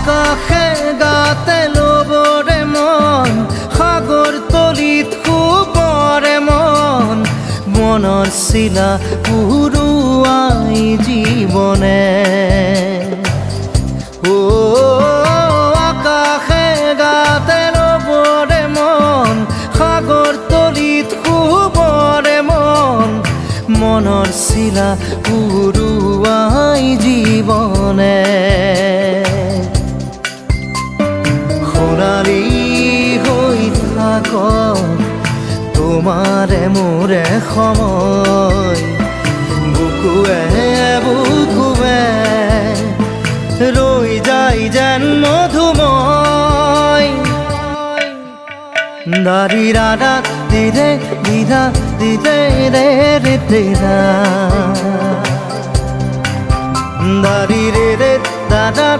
আকাশে গাতে ল'বৰে মন, সাগৰ তলিত শুবৰে মন, মনৰ চিলা উৰুৱাই জীৱনে। ও আকাশে গাতে ল'বৰে মন, সাগৰ তলিত শুবৰে মন, মনৰ চিলা উৰুৱাই জীৱনে। সোণালী হৈ থাকক তোমাৰে মোৰে সময়, বুকুৱে বুকুৱে ৰৈ যায় যেন মধুময়। দাৰি ৰাধা দিৰে দিৰা দিৰে ৰে ৰে তেৰা, দাৰি ৰে ৰে দাদা।